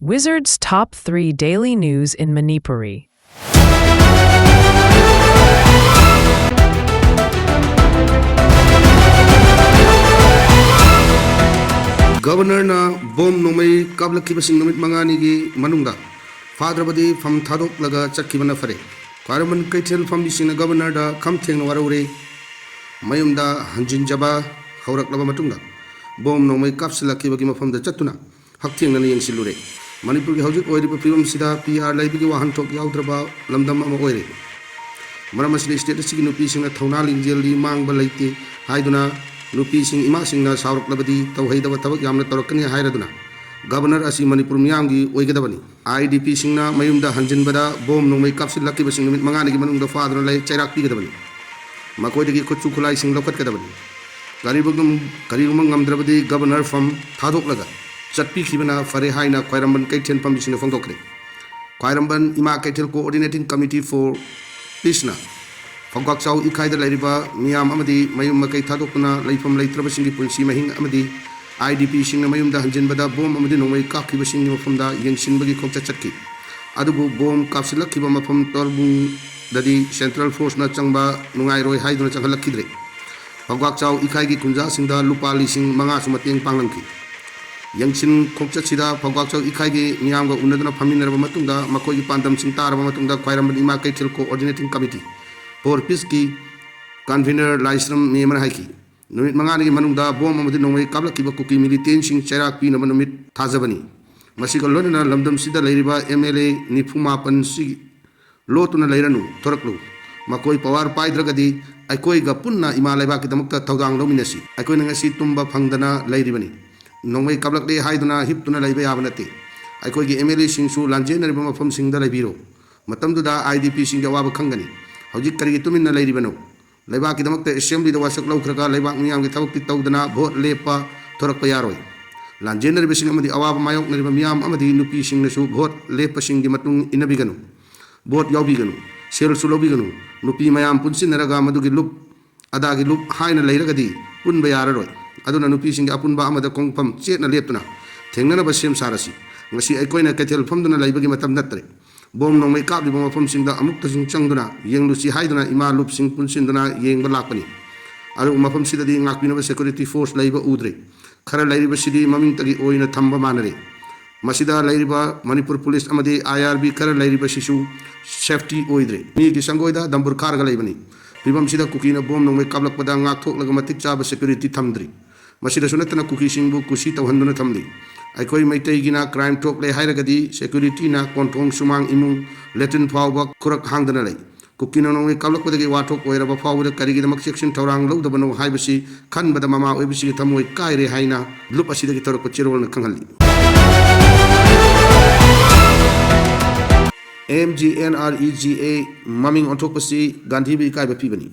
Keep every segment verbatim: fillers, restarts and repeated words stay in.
Wizards Top three Daily News in Manipuri. Governorꯅ ꯕꯣꯝ ꯅꯣꯡꯃꯩ ꯀꯥꯞꯂꯛꯈꯤꯕꯁꯤꯡ ꯅꯨꯃꯤꯠ ꯃꯉꯥꯅꯤꯒꯤ ꯃꯅꯨꯡꯗ ꯐꯥꯗ꯭ꯔꯕꯗꯤ ꯐꯝ ꯊꯥꯗꯣꯛꯂꯒ ꯆꯠꯈꯤꯕꯅ ꯐꯔꯦ꯫ ꯈ꯭ꯋꯥꯏꯔꯝꯕꯟ ꯀꯩꯊꯦꯜ ꯐꯝꯕꯤꯁꯤꯡꯅ Governorꯗ ꯈꯝ ꯊꯦꯡꯅ ꯋꯥꯔꯧꯔꯦ꯫ ꯃꯌꯨꯝꯗ ꯍꯟꯖꯤꯟꯖꯕ ꯍꯧꯔꯛꯂꯕ ꯃꯇꯨꯡꯗ ꯕꯣꯝ ꯅꯣꯡꯃꯩ ꯀꯥꯞꯁꯤꯜꯂꯛꯈꯤꯕꯒꯤ ꯃꯐꯝꯗ ꯆꯠꯇꯨꯅ ꯍꯛꯊꯦꯡꯅꯅ ꯌꯦꯡꯁꯤꯜꯂꯨꯔꯦ꯫ ꯃꯅꯤꯄꯨꯔꯒꯤ ꯍꯧꯖꯤꯛ ꯑꯣꯏꯔꯤꯕ ꯐꯤꯕꯝꯁꯤꯗ P R ꯂꯩꯕꯒꯤ ꯋꯥꯍꯟꯊꯣꯛ ꯌꯥꯎꯗ꯭ꯔꯕ ꯂꯝꯗꯝ ꯑꯃ ꯑꯣꯏꯔꯦ꯫ ꯃꯔꯝ ꯑꯁꯤꯅ state ꯑꯁꯤꯒꯤ ꯅꯨꯄꯤꯁꯤꯡꯅ ꯊꯧꯅꯥ ꯂꯤꯡꯖꯦꯜꯗꯤ ꯃꯥꯡꯕ ꯂꯩꯇꯦ ꯍꯥꯏꯗꯨꯅ ꯅꯨꯄꯤꯁꯤꯡ ꯏꯃꯥꯁꯤꯡꯅ ꯁꯥꯎꯔꯛꯂꯕꯗꯤ ꯇꯧꯍꯩꯗꯕ ꯊꯕꯛ ꯌꯥꯝꯅ ꯇꯧꯔꯛꯀꯅꯤ ꯍꯥꯏꯔꯗꯨꯅ Governor ꯑꯁꯤ ꯃꯅꯤꯄꯨꯔ ꯃꯤꯌꯥꯝꯒꯤ ꯑꯣꯏꯒꯗꯕꯅꯤ꯫ I D Pꯁꯤꯡꯅ ꯃꯌꯨꯝꯗ ꯍꯟꯖꯤꯟꯕꯗ ꯕꯣꯝ ꯅꯣꯡꯃꯩ ꯀꯥꯞꯁꯤꯜꯂꯛꯈꯤꯕꯁꯤꯡ ꯅꯨꯃꯤꯠ ꯃꯉꯥꯅꯤꯒꯤ ꯃꯅꯨꯡꯗ ꯐꯥꯗꯨꯅ ꯂꯩ ꯆꯩꯔꯥꯛ ꯄꯤꯒꯗꯕꯅꯤ꯫ ꯃꯈꯣꯏꯗꯒꯤ ꯈꯨꯠꯁꯨ ꯈꯨꯠꯂꯥꯏꯁꯤꯡ ꯂꯧꯈꯠꯀꯗꯕꯅꯤ꯫ ꯀꯔꯤꯒꯨꯝ-, ꯀꯔꯤꯒꯨꯝꯕ ꯉꯝꯗ꯭ꯔꯕꯗꯤ Governor ꯐꯝ ꯊꯥꯗꯣꯛꯂꯒ ꯆꯠꯄꯤꯈꯤꯕꯅ ꯐꯔꯦ ꯍꯥꯏꯅ ꯈ꯭ꯋꯥꯏꯔꯝꯕꯟ ꯀꯩꯊꯦꯜ ꯐꯝꯕꯤꯁꯤꯡꯅ ꯐꯣꯡꯗꯣꯛꯈ꯭ꯔꯦ꯫ ꯈ꯭ꯋꯥꯏꯔꯝꯕꯟ ꯏꯃꯥ ꯀꯩꯊꯦꯜ Coordinating Committee for Peaceꯅ ꯐꯧꯒꯥꯛꯆꯥꯎ ꯏꯈꯥꯏꯗ ꯂꯩꯔꯤꯕ ꯃꯤꯌꯥꯝ ꯑꯃꯗꯤ ꯃꯌꯨꯝ ꯃꯀꯩ ꯊꯥꯗꯣꯛꯇꯨꯅ ꯂꯩꯐꯝ ꯂꯩꯇ꯭ꯔꯕꯁꯤꯡꯒꯤ ꯄꯨꯟꯁꯤ ꯃꯍꯤꯡ ꯑꯃꯗꯤ I D Pꯁꯤꯡꯅ ꯃꯌꯨꯝꯗ ꯍꯟꯖꯤꯟꯕꯗ ꯕꯣꯝ ꯑꯃꯗꯤ ꯅꯣꯡꯃꯩ ꯀꯥꯞꯈꯤꯕꯁꯤꯡꯒꯤ ꯃꯐꯝꯗ ꯌꯦꯡꯁꯤꯟꯕꯒꯤ ꯈꯣꯡꯆꯠ ꯆꯠꯈꯤ꯫ ꯑꯗꯨꯕꯨ ꯕꯣꯝ ꯀꯥꯞꯁꯤꯜꯂꯛꯈꯤꯕ ꯃꯐꯝ ꯇꯣꯔꯕꯨꯡꯗꯗꯤ Central Forceꯅ ꯆꯪꯕ ꯅꯨꯡꯉꯥꯏꯔꯣꯏ ꯍꯥꯏꯗꯨꯅ ꯆꯪꯍꯜꯂꯛꯈꯤꯗ꯭ꯔꯦ꯫ ꯐꯧꯒꯥꯛꯆꯥꯎ ꯏꯈꯥꯏꯒꯤ ꯀꯨꯟꯖꯥꯁꯤꯡꯗ ꯂꯨꯄꯥ ꯂꯤꯁꯤꯡ ꯃꯉꯥꯁꯨ ꯃꯇꯦꯡ ꯄꯥꯡꯂꯝꯈꯤ꯫ ꯌꯦꯡꯁꯤꯟ ꯈꯣꯡꯆꯠꯁꯤꯗ ꯐꯧꯒꯥꯛꯆꯥꯎ ꯏꯈꯥꯏꯒꯤ ꯃꯤꯌꯥꯝꯒ ꯎꯅꯗꯨꯅ ꯐꯝꯃꯤꯟꯅꯔꯕ ꯃꯇꯨꯡꯗ ꯃꯈꯣꯏꯒꯤ ꯄꯥꯟꯗꯝꯁꯤꯡ ꯇꯥꯔꯕ ꯃꯇꯨꯡꯗ ꯈ꯭ꯋꯥꯏꯔꯝꯕꯟ ꯏꯃꯥ ꯀꯩꯊꯦꯜ Coordinating Committee for Peaceꯀꯤ convener ꯂꯥꯏꯁ꯭ꯔꯝ ꯃꯦꯃꯅ ꯍꯥꯏꯈꯤ, ꯅꯨꯃꯤꯠ ꯃꯉꯥꯅꯤꯒꯤ ꯃꯅꯨꯡꯗ ꯕꯣꯝ ꯑꯃꯗꯤ ꯅꯣꯡꯃꯩ ꯀꯥꯞꯂꯛꯈꯤꯕ ꯀꯨꯀꯤ militantꯁꯤꯡ ꯆꯩꯔꯥꯛ ꯄꯤꯅꯕ ꯅꯨꯃꯤꯠ ꯊꯥꯖꯕꯅꯤ꯫ ꯃꯁꯤꯒ ꯂꯣꯏꯅꯅ ꯂꯝꯗꯝꯁꯤꯗ ꯂꯩꯔꯤꯕ M L A ꯅꯤꯐꯨ ꯃꯥꯄꯟꯁꯤ ꯂꯣꯠꯇꯨꯅ ꯂꯩꯔꯅꯨ, ꯊꯣꯔꯛꯂꯨ꯫ ꯃꯈꯣꯏ power ꯄꯥꯏꯗ꯭ꯔꯒꯗꯤ ꯑꯩꯈꯣꯏꯒ ꯄꯨꯟꯅ ꯏꯃꯥ ꯂꯩꯕꯥꯛꯀꯤꯗꯃꯛꯇ ꯊꯧꯗꯥꯡ ꯂꯧꯃꯤꯟꯅꯁꯤ꯫ ꯑꯩꯈꯣꯏꯅ ꯉꯁꯤ ꯇꯨꯝꯕ ꯐꯪꯗꯅ ꯂꯩꯔꯤꯕꯅꯤ꯫ ꯅꯣꯡꯃꯩ ꯀꯥꯞꯂꯛꯂꯦ ꯍꯥꯏꯗꯨꯅ ꯍꯤꯞꯇꯨꯅ ꯂꯩꯕ ꯌꯥꯕ ꯅꯠꯇꯦ꯫ ꯑꯩꯈꯣꯏꯒꯤ M L Aꯁꯤꯡꯁꯨ ꯂꯥꯟꯖꯦꯟꯅꯔꯤꯕ ꯃꯐꯝꯁꯤꯡꯗ ꯂꯩꯕꯤꯔꯣ꯫ ꯃꯇꯝꯗꯨꯗ I D Pꯁꯤꯡꯒꯤ ꯑꯋꯥꯕ ꯈꯪꯒꯅꯤ꯫ ꯍꯧꯖꯤꯛ ꯀꯔꯤꯒꯤ ꯇꯨꯃꯤꯟꯅ ꯂꯩꯔꯤꯕꯅꯣ? ꯂꯩꯕꯥꯛꯀꯤꯗꯃꯛꯇ Assemblyꯗ ꯋꯥꯁꯛ ꯂꯧꯈ꯭ꯔꯒ ꯂꯩꯕꯥꯛ ꯃꯤꯌꯥꯝꯒꯤ ꯊꯕꯛꯇꯤ ꯇꯧꯗꯅ vote ꯂꯦꯞꯄ ꯊꯣꯔꯛꯄ ꯌꯥꯔꯣꯏ꯫ ꯂꯥꯟꯖꯦꯟꯅꯔꯤꯕꯁꯤꯡ ꯑꯃꯗꯤ ꯑꯋꯥꯕ ꯃꯥꯌꯣꯛꯅꯔꯤꯕ ꯃꯤꯌꯥꯝ ꯑꯃꯗꯤ ꯅꯨꯄꯤꯁꯤꯡꯅꯁꯨ vote ꯂꯦꯞꯄꯁꯤꯡꯒꯤ ꯃꯇꯨꯡ ꯏꯟꯅꯕꯤꯒꯅꯨ꯫ Vote ꯌꯥꯎꯕꯤꯒꯅꯨ꯫ ꯁꯦꯜꯁꯨ ꯂꯧꯕꯤꯒꯅꯨ꯫ ꯅꯨꯄꯤ ꯃꯌꯥꯝ ꯄꯨꯟꯁꯤꯟꯅꯔꯒ ꯃꯗꯨꯒꯤ ꯂꯨꯞ ꯑꯗꯥꯒꯤ ꯂꯨꯞ ꯍꯥꯏꯅ ꯂꯩꯔꯒꯗꯤ ꯄꯨꯟꯕ ꯌꯥꯔꯔꯣꯏ꯫ ꯑꯗꯨꯅ ꯅꯨꯄꯤꯁꯤꯡꯒꯤ ꯑꯄꯨꯟꯕ ꯑꯃꯗ ꯈꯣꯡꯐꯝ ꯆꯦꯠꯅ ꯂꯦꯞꯇꯨꯅ ꯊꯦꯡꯅꯅꯕ ꯁꯦꯝ ꯁꯥꯔꯁꯤ꯫ ꯉꯁꯤ ꯑꯩꯈꯣꯏꯅ ꯀꯩꯊꯦꯜ ꯐꯝꯗꯨꯅ ꯂꯩꯕꯒꯤ ꯃꯇꯝ ꯅꯠꯇ꯭ꯔꯦ꯫ ꯕꯣꯝ ꯅꯣꯡꯃꯩ ꯀꯥꯞꯂꯤꯕ ꯃꯐꯝꯁꯤꯡꯗ ꯑꯃꯨꯛꯇꯁꯨ ꯆꯪꯗꯨꯅ ꯌꯦꯡꯂꯨꯁꯤ ꯍꯥꯏꯗꯨꯅ ꯏꯃꯥ ꯂꯨꯞꯁꯤꯡ ꯄꯨꯟꯁꯤꯟꯗꯨꯅ ꯌꯦꯡꯕ ꯂꯥꯛꯄꯅꯤ꯫ ꯑꯗꯨꯕꯨ ꯃꯐꯝꯁꯤꯗꯗꯤ ꯉꯥꯛꯄꯤꯅꯕ security force ꯂꯩꯕ ꯎꯗ꯭ꯔꯦ꯫ ꯈꯔ ꯂꯩꯔꯤꯕꯁꯤꯗꯤ ꯃꯃꯤꯡꯇꯒꯤ ꯑꯣꯏꯅ ꯊꯝꯕ ꯃꯥꯟꯅꯔꯦ꯫ ꯃꯁꯤꯗ ꯂꯩꯔꯤꯕ ꯃꯅꯤꯄꯨꯔ ꯄꯨꯂꯤꯁ ꯑꯃꯗꯤ I R B ꯈꯔ ꯂꯩꯔꯤꯕꯁꯤꯁꯨ safety ꯑꯣꯏꯗ꯭ꯔꯦ꯫ ꯃꯤꯒꯤ ꯁꯪꯒꯣꯏꯗ ꯗꯝꯕꯨꯔ ꯈꯥꯔꯒ ꯂꯩꯕꯅꯤ꯫ ꯐꯤꯕꯝꯁꯤꯗ ꯀꯨꯀꯤꯅ ꯕꯣꯝ ꯅꯣꯡꯃꯩ ꯀꯥꯞꯂꯛꯄꯗ ꯉꯥꯛꯊꯣꯛꯂꯒ ꯃꯇꯤꯛ ꯆꯥꯕ security ꯊꯝꯗ꯭ꯔꯤ꯫ ꯃꯁꯤꯗꯁꯨ ꯅꯠꯇꯅ ꯀꯨꯀꯤꯁꯤꯡꯕꯨ ꯀꯨꯁꯤ ꯇꯧꯍꯟꯗꯨꯅ ꯊꯝꯂꯤ꯫ ꯑꯩꯈꯣꯏ ꯃꯩꯇꯩꯒꯤꯅ crime ꯊꯣꯛꯂꯦ ꯍꯥꯏꯔꯒꯗꯤ securityꯅ ꯀꯣꯟꯊꯣꯡ ꯁꯨꯃꯥꯡ ꯏꯃꯨꯡ latrine ꯐꯥꯎꯕ ꯈꯨꯔꯛ ꯍꯥꯡꯗꯅ ꯂꯩ꯫ ꯀꯨꯀꯤꯅ ꯅꯣꯡꯃꯩ ꯀꯥꯞꯂꯛꯄꯗꯒꯤ ꯋꯥꯊꯣꯛ ꯑꯣꯏꯔꯕ ꯐꯥꯎꯕꯗ ꯀꯔꯤꯒꯤꯗꯃꯛ ꯆꯦꯛꯁꯤꯟ ꯊꯧꯔꯥꯡ ꯂꯧꯗꯕꯅꯣ ꯍꯥꯏꯕꯁꯤ ꯈꯟꯕꯗ ꯃꯃꯥ ꯑꯣꯏꯕꯁꯤꯒꯤ ꯊꯃꯣꯏ ꯀꯥꯏꯔꯦ ꯍꯥꯏꯅ ꯂꯨꯞ ꯑꯁꯤꯗꯒꯤ ꯊꯣꯔꯛꯄ ꯆꯦꯔꯣꯜꯅ ꯈꯪꯍꯜꯂꯤ꯫ M G N R E G A ꯃꯃꯤꯡ ꯑꯣꯟꯊꯣꯛꯄꯁꯤ ꯒꯥꯟꯙꯤꯕꯨ ꯏꯀꯥꯏꯕ ꯄꯤꯕꯅꯤ꯫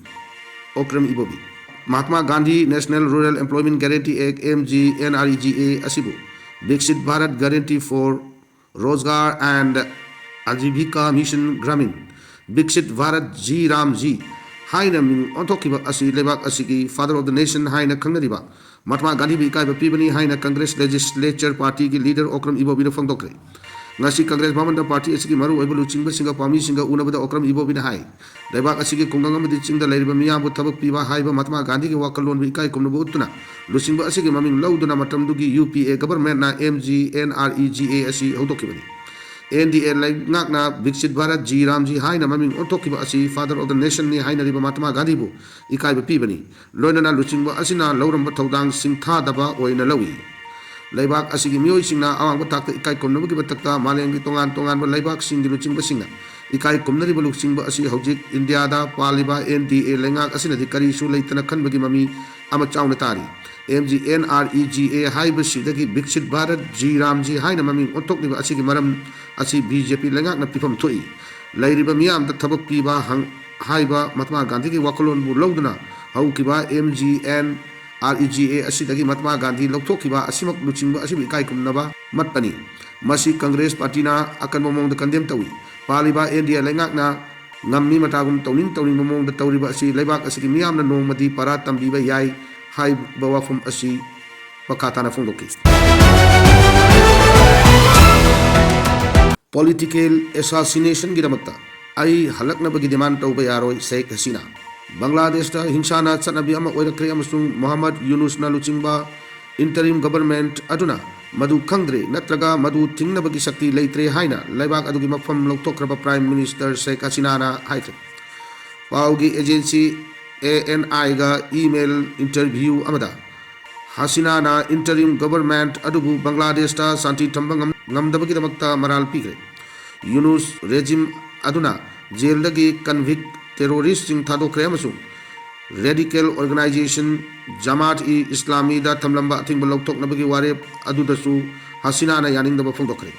ꯑꯣꯀ꯭ꯔꯝ ꯏꯕꯣꯕꯤ꯫ Mahatma Gandhi National Rural Employment Guarantee Act, M G N R E G A ꯑꯁꯤꯕꯨ Viksit Bharat Guarantee for Rozgar and Ajivika Mission Gramin, Viksit Bharat G RAM G ꯍꯥꯏꯅ ꯃꯤꯡ ꯑꯣꯟꯊꯣꯛꯈꯤꯕ ꯑꯁꯤ ꯂꯩꯕꯥꯛ ꯑꯁꯤꯒꯤ Father of the Nation ꯍꯥꯏꯅ ꯈꯪꯅꯔꯤꯕ ꯃꯍꯥꯇꯃꯥ ꯒꯥꯟꯙꯤꯕꯨ ꯏꯀꯥꯏꯕ ꯄꯤꯕꯅꯤ ꯍꯥꯏꯅ Congress Legislature Partyꯒꯤ leader ꯑꯣꯀ꯭ꯔꯝ ꯏꯕꯣꯕꯤꯅ ꯐꯣꯡꯗꯣꯛꯈ꯭ꯔꯦ꯫ ꯉꯁꯤ Congress ꯚꯕꯟꯗ party ꯑꯁꯤꯒꯤ ꯃꯔꯨꯑꯣꯏꯕ ꯂꯨꯆꯤꯡꯕꯁꯤꯡꯒ ꯄꯥꯎꯃꯤꯁꯤꯡꯒ ꯎꯅꯕꯗ ꯑꯣꯀ꯭ꯔꯝ ꯏꯕꯣꯕꯤꯅ ꯍꯥꯏ, ꯂꯩꯕꯥꯛ ꯑꯁꯤꯒꯤ ꯈꯨꯡꯒꯪ ꯑꯃꯗꯤ ꯆꯤꯡꯗ ꯂꯩꯔꯤꯕ ꯃꯤꯌꯥꯝꯕꯨ ꯊꯕꯛ ꯄꯤꯕ ꯍꯥꯏꯕ ꯃꯍꯥꯇꯃꯥ ꯒꯥꯟꯙꯤꯒꯤ ꯋꯥꯈꯜꯂꯣꯟꯕꯨ ꯏꯀꯥꯏ ꯈꯨꯝꯅꯕ ꯎꯠꯇꯨꯅ ꯂꯨꯆꯤꯡꯕ ꯑꯁꯤꯒꯤ ꯃꯃꯤꯡ ꯂꯧꯗꯨꯅ ꯃꯇꯝꯗꯨꯒꯤ U P A governmentꯅ M G N R E G A ꯑꯁꯤ ꯍꯧꯗꯣꯛꯈꯤꯕꯅꯤ꯫ N D A ꯂꯩꯉꯥꯛꯅ Viksit Bharat G RAM G ꯍꯥꯏꯅ ꯃꯃꯤꯡ ꯑꯣꯟꯊꯣꯛꯈꯤꯕ ꯑꯁꯤ Father of the Nationꯅꯤ ꯍꯥꯏꯅꯔꯤꯕ ꯃꯍꯥꯇꯃꯥ ꯒꯥꯟꯙꯤꯕꯨ ꯏꯀꯥꯏꯕ ꯄꯤꯕꯅꯤ꯫ ꯂꯣꯏꯅꯅ ꯂꯨꯆꯤꯡꯕ ꯑꯁꯤꯅ ꯂꯧꯔꯝꯕ ꯊꯧꯗꯥꯡ ꯁꯤꯡꯊꯥꯗꯕ ꯑꯣꯏꯅ ꯂꯧꯏ꯫ ꯂꯩꯕꯥꯛ ꯑꯁꯤꯒꯤ ꯃꯤꯑꯣꯏꯁꯤꯡꯅ ꯑꯋꯥꯡꯕ ꯊꯥꯛꯇ ꯏꯀꯥꯏ ꯈꯨꯝꯅꯕꯒꯤ ꯃꯊꯛꯇ ꯃꯥꯂꯦꯝꯒꯤ ꯇꯣꯉꯥꯟ ꯇꯣꯉꯥꯟꯕ ꯂꯩꯕꯥꯛꯁꯤꯡꯒꯤ ꯂꯨꯆꯤꯡꯕꯁꯤꯡꯅ ꯏꯀꯥꯏ ꯈꯨꯝꯅꯔꯤꯕ ꯂꯨꯆꯤꯡꯕ ꯑꯁꯤ ꯍꯧꯖꯤꯛ ꯏꯟꯗꯤꯌꯥꯗ ꯄꯥꯜꯂꯤꯕ N D A ꯂꯩꯉꯥꯛ ꯑꯁꯤꯅꯗꯤ ꯀꯔꯤꯁꯨ ꯂꯩꯇꯅ ꯈꯟꯕꯒꯤ ꯃꯃꯤ ꯑꯃ ꯆꯥꯎꯅ ꯇꯥꯔꯤ꯫ M G N R E G A ꯍꯥꯏꯕꯁꯤꯗꯒꯤ Viksit Bharat G RAM G ꯍꯥꯏꯅ ꯃꯃꯤꯡ ꯑꯣꯟꯊꯣꯛꯂꯤꯕ ꯑꯁꯤꯒꯤ ꯃꯔꯝ ꯑꯁꯤ B J P ꯂꯩꯉꯥꯛꯅ ꯄꯤꯐꯝ ꯊꯣꯛꯏ꯫ ꯂꯩꯔꯤꯕ ꯃꯤꯌꯥꯝꯗ ꯊꯕꯛ ꯄꯤꯕ ꯍꯪ-, ꯍꯥꯏꯕ ꯃꯍꯥꯇꯃꯥ ꯒꯥꯟꯙꯤꯒꯤ ꯋꯥꯈꯜꯂꯣꯟꯕꯨ ꯂꯧꯗꯨꯅ ꯍꯧꯈꯤꯕ M G N R E G A ꯑꯁꯤꯗꯒꯤ ꯃꯍꯥꯇꯃꯥ ꯒꯥꯟꯙꯤ ꯂꯧꯊꯣꯛꯈꯤꯕ ꯑꯁꯤꯃꯛ ꯂꯨꯆꯤꯡꯕ ꯑꯁꯤꯕꯨ ꯏꯀꯥꯏ ꯈꯨꯝꯅꯕ ꯃꯠꯄꯅꯤ꯫ ꯃꯁꯤ Congress partyꯅ ꯑꯀꯟꯕ ꯃꯑꯣꯡꯗ condemn ꯇꯧꯏ꯫ ꯄꯥꯜꯂꯤꯕ N D A ꯂꯩꯉꯥꯛꯅ ꯉꯝꯃꯤ ꯃꯇꯥꯒꯨꯝ ꯇꯧꯅꯤꯡ ꯇꯧꯅꯤꯡꯕ ꯃꯑꯣꯡꯗ ꯇꯧꯔꯤꯕ ꯑꯁꯤ ꯂꯩꯕꯥꯛ ꯑꯁꯤꯒꯤ ꯃꯤꯌꯥꯝꯅ ꯅꯣꯡꯃꯗꯤ ꯄꯔꯥ ꯇꯝꯕꯤꯕ ꯌꯥꯏ ꯍꯥꯏꯕ ꯋꯥꯐꯝ ꯑꯁꯤ ꯃꯈꯥ ꯇꯥꯅ ꯐꯣꯡꯗꯣꯛꯈꯤ꯫ ꯄꯣꯂꯤꯇꯤꯀꯦꯜ ꯑꯦꯁꯥꯁꯤꯅꯦꯁꯟꯒꯤꯗꯃꯛꯇ ꯑꯩ ꯍꯜꯂꯛꯅꯕꯒꯤ ꯗꯤꯃꯥꯟ ꯇꯧꯕ ꯌꯥꯔꯣꯏ, ꯁꯦꯈ ꯍꯁꯤꯅꯥ꯫ ꯕꯪꯒ꯭ꯂꯥꯗꯦꯁꯇ ꯍꯤꯡꯁꯥꯅ ꯆꯠꯅꯕꯤ ꯑꯃ ꯑꯣꯏꯔꯛꯈ꯭ꯔꯦ ꯑꯃꯁꯨꯡ ꯃꯣꯍꯝꯃꯗ ꯌꯨꯅꯨꯁꯅ ꯂꯨꯆꯤꯡꯕ interim government ꯑꯗꯨꯅ ꯃꯗꯨ ꯈꯪꯗ꯭ꯔꯦ ꯅꯠꯇ꯭ꯔꯒ ꯃꯗꯨ ꯊꯤꯡꯅꯕꯒꯤ ꯁꯛꯇꯤ ꯂꯩꯇ꯭ꯔꯦ ꯍꯥꯏꯅ ꯂꯩꯕꯥꯛ ꯑꯗꯨꯒꯤ ꯃꯐꯝ ꯂꯧꯊꯣꯛꯈ꯭ꯔꯕ Prime Minister ꯁꯦꯈ ꯍꯁꯤꯅꯥꯅ ꯍꯥꯏꯈ꯭ꯔꯦ꯫ ꯄꯥꯎꯒꯤ agency A N I ꯒ email interview ꯑꯃꯗ ꯍꯁꯤꯅꯥꯅ interim government ꯑꯗꯨꯕꯨ ꯕꯪꯒ꯭ꯂꯥꯗꯦꯁꯇ ꯁꯥꯟꯇꯤ ꯊꯝꯕ ꯉꯝ-, ꯉꯝꯗꯕꯒꯤꯗꯃꯛꯇ ꯃꯔꯥꯜ ꯄꯤꯈ꯭ꯔꯦ꯫ ꯌꯨꯅꯨꯁ regime ꯑꯗꯨꯅ ꯖꯦꯜꯗꯒꯤ convict terroristꯁꯤꯡ ꯊꯥꯗꯣꯛꯈ꯭ꯔꯦ ꯑꯃꯁꯨꯡ radical organisation ꯖꯃꯥꯠ-ꯏ-ꯏꯁꯂꯥꯃꯤꯗ ꯊꯝꯂꯝꯕ ꯑꯊꯤꯡꯕ ꯂꯧꯊꯣꯛꯅꯕꯒꯤ ꯋꯥꯔꯦꯞ ꯑꯗꯨꯗꯁꯨ ꯍꯁꯤꯅꯥꯅ ꯌꯥꯅꯤꯡꯗꯕ ꯐꯣꯡꯗꯣꯛꯈ꯭ꯔꯦ꯫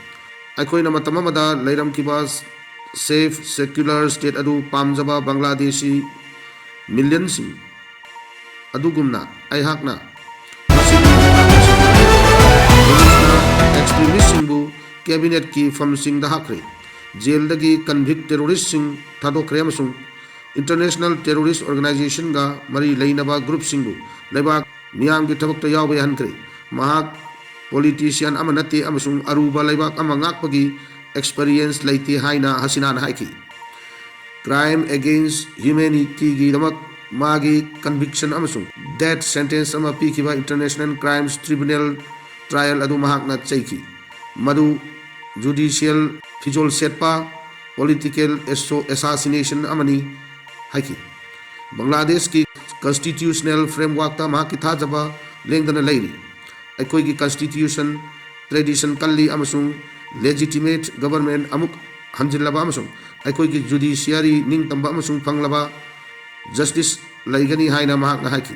ꯑꯩꯈꯣꯏꯅ ꯃꯇꯝ ꯑꯃꯗ ꯂꯩꯔꯝꯈꯤꯕ safe secular state ꯑꯗꯨ ꯄꯥꯝꯖꯕ ꯕꯪꯒ꯭ꯂꯥꯗꯦꯁꯤ millionꯁꯤꯡ ꯑꯗꯨꯒꯨꯝꯅ ꯑꯩꯍꯥꯛꯅ extremistꯁꯤꯡꯕꯨ cabinetꯀꯤ ꯐꯝꯁꯤꯡꯗ ꯍꯥꯞꯈ꯭ꯔꯦ꯫ ꯖꯦꯜꯗꯒꯤ convict terroristꯁꯤꯡ ꯊꯥꯗꯣꯛꯈ꯭ꯔꯦ ꯑꯃꯁꯨꯡ international terrorist organisationꯒ ꯃꯔꯤ ꯂꯩꯅꯕ groupꯁꯤꯡꯕꯨ ꯂꯩꯕꯥꯛ ꯃꯤꯌꯥꯝꯒꯤ ꯊꯕꯛꯇ ꯌꯥꯎꯕ ꯌꯥꯍꯟꯈ꯭ꯔꯦ꯫ ꯃꯍꯥꯛ politician ꯑꯃ ꯅꯠꯇꯦ ꯑꯃꯁꯨꯡ ꯑꯔꯨꯕ ꯂꯩꯕꯥꯛ ꯑꯃ ꯉꯥꯛꯄꯒꯤ experience ꯂꯩꯇꯦ ꯍꯥꯏꯅ ꯍꯁꯤꯅꯥꯅ ꯍꯥꯏꯈꯤ꯫ Crime against humanityꯒꯤꯗꯃꯛ ꯃꯥꯒꯤ conviction ꯑꯃꯁꯨꯡ death sentence ꯑꯃ ꯄꯤꯈꯤꯕ International Crimes Tribunal trial ꯑꯗꯨ ꯃꯍꯥꯛꯅ ꯆꯩꯈꯤ꯫ ꯃꯗꯨ judicial ꯐꯤꯖꯣꯜ ꯁꯦꯠꯄ, political asso-, assassination ꯑꯃꯅꯤ ꯍꯥꯏꯈꯤ꯫ ꯕꯪꯒ꯭ꯂꯥꯗꯦꯁꯀꯤ constitutional frameworkꯇ ꯃꯍꯥꯛꯀꯤ ꯊꯥꯖꯕ ꯂꯦꯡꯗꯅ ꯂꯩꯔꯤ꯫ ꯑꯩꯈꯣꯏꯒꯤ constitution, tradition ꯀꯜꯂꯤ ꯑꯃꯁꯨꯡ legitimate government ꯑꯃꯨꯛ ꯍꯟꯖꯤꯜꯂꯕ ꯑꯃꯁꯨꯡ ꯑꯩꯈꯣꯏꯒꯤ judiciary ꯅꯤꯡꯇꯝꯕ ꯑꯃꯁꯨꯡ ꯐꯪꯂꯕ justice ꯂꯩꯒꯅꯤ ꯍꯥꯏꯅ ꯃꯍꯥꯛꯅ ꯍꯥꯏꯈꯤ꯫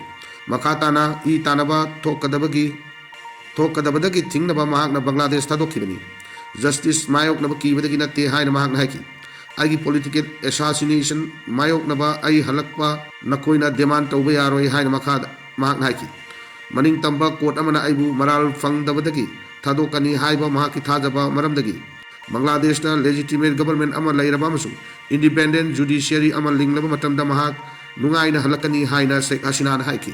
ꯃꯈꯥ ꯇꯥꯅ ꯏ ꯇꯥꯅꯕ ꯊꯣꯛꯀꯗꯕꯒꯤ, ꯊꯣꯛꯀꯗꯕꯗꯒꯤ ꯊꯤꯡꯅꯕ ꯃꯍꯥꯛꯅ ꯕꯪꯒ꯭ꯂꯥꯗꯦꯁ ꯊꯥꯗꯣꯛꯈꯤꯕꯅꯤ꯫ Justice ꯃꯥꯌꯣꯛꯅꯕ ꯀꯤꯕꯗꯒꯤ ꯅꯠꯇꯦ ꯍꯥꯏꯅ ꯃꯍꯥꯛꯅ ꯍꯥꯏꯈꯤ꯫ ꯑꯩꯒꯤ political assassination ꯃꯥꯌꯣꯛꯅꯕ ꯑꯩ ꯍꯜꯂꯛꯄ ꯅꯈꯣꯏꯅ demand ꯇꯧꯕ ꯌꯥꯔꯣꯏ ꯍꯥꯏꯅ ꯃꯈꯥꯗ ꯃꯍꯥꯛꯅ ꯍꯥꯏꯈꯤ꯫ ꯃꯅꯤꯡꯇꯝꯕ court ꯑꯃꯅ ꯑꯩꯕꯨ ꯃꯔꯥꯜ ꯐꯪꯗꯕꯗꯒꯤ ꯊꯥꯗꯣꯛꯀꯅꯤ ꯍꯥꯏꯕ ꯃꯍꯥꯛꯀꯤ ꯊꯥꯖꯕ ꯃꯔꯝꯗꯒꯤ ꯕꯪꯒ꯭ꯂꯥꯗꯦꯁꯇ legitimate government ꯑꯃ ꯂꯩꯔꯕ ꯑꯃꯁꯨꯡ independent judiciary ꯑꯃ ꯂꯤꯡꯂꯕ ꯃꯇꯝꯗ ꯃꯍꯥꯛ ꯅꯨꯡꯉꯥꯏꯅ ꯍꯜꯂꯛꯀꯅꯤ ꯍꯥꯏꯅ ꯁꯦꯈ ꯍꯁꯤꯅꯥꯅ ꯍꯥꯏꯈꯤ꯫